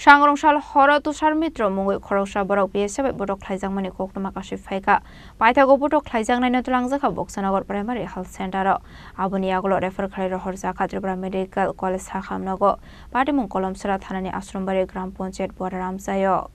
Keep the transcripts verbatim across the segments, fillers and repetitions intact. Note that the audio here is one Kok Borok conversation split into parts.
Sangrong sal horo Tushar Mitro mungwi khoroksa borok B S F bai botok khlaijakmani koktwma kasui phaikha. Paithago botok khlaijaknaino twlangjakha Boksanagar Primary Health Center o. Aboni yagulo refer khlai rohorjakha Tripura Medical College sakhamnogo. Patimung Kolomsra thanani Ashrombari Gram Panchayat Buara Ramchaio.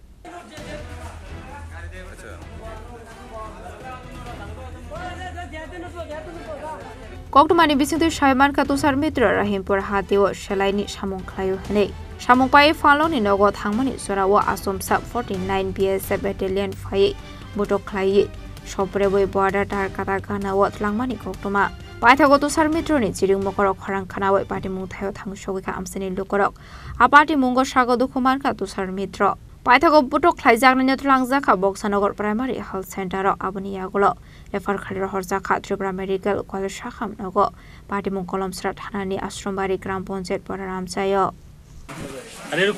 Koktwmani bisingtwi sai mankha Tushar Mitro Rahimpur hatio selaini samung khlaio hwnwi. Samung pai phaloni nogo thangmani jorao achomsa forty nine B S F battalion phaiwi botok khlaiwi soprebwi border tar kata ganao twlangmani koktwma. Paithago Tushar Mitroni chiring mokoro khorang khnawi patimung thaio thangwi sogwikha amchaini lukurok. A patimungo sago dukhu mankha Tushar Mitro. Paithago botok khlaijaknaino twlangjakha Boksanagar Primary Health Center o. Aboni yagulo refer khlai rohorjakha Tripura Medical College sakhamnogo. Patimung Kolomsra thanani Ashrombari Gram Panchayat Buara Ramchaio.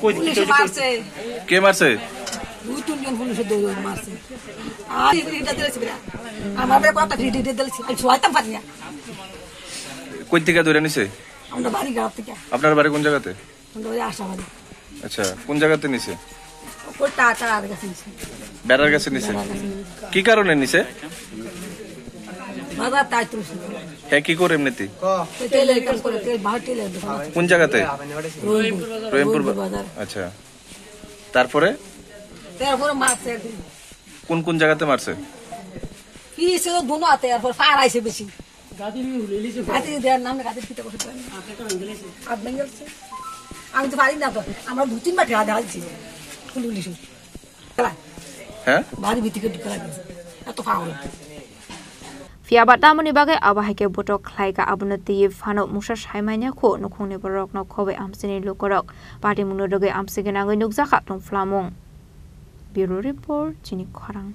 পুলিশে মারছে। কে মারছে? দুই তিনজন পুলিশে দৌড়ে মারছে। আর এটা দিয়েছে বেটা। আমার বেটা কত ফিরে দিয়ে দিয়েছে। আমি ছুয়াইতাম পারি না। কই থেকে ধরে নিছে? আমরা বাড়ি গ্রাম থেকে। আপনার বাড়ি কোন জায়গাতে? আমরা ওই আশাবাদী। আচ্ছা, কোন জায়গাতে নিছে? ওই টা-, টাটার কাছে নিছে। বেড়ার কাছে নিছে? বেড়ার কাছে নিছে। কি কারণে নিছে? বাজার তাই তুলছে। হ্যাঁ, কি করে এমনিতে? তেলের কাম করে, তেল, বাহার তেলের দোকান আছে। কোন জায়গাতে? রহিমপুর। রহিমপুর রহিমপুর বা-, বাজার। আচ্ছা। তারপরে? তারপরে মারছে একদিন। কোন কোন জায়গাতে মারছে? কি ছিল দুনো হাতে, এরপর ফার আইছে বেশি। গাদি দেওয়ার নাম গাদি ফিতে বসে দেওয়ার নাম। হাত ভেঙে গেছে। আমি তো পারি না তো, আমার দু তিনবার ঠেলা দেওয়া দিচ্ছি। পুলিশ। হ্যাঁ? বাড়ি ভিতরে ঢুকে লাগে। এত পাগল। Phiya ba tamoni bagwi abo hai khe botok khlaikha, abono twiwi phano mungsa sai manya kho, nukhungni borokno khobwi amchaini lukurok patimungno rwgwi amchai gwnangwi nukjakha tongphlamung. Bureau Report, chini khorang.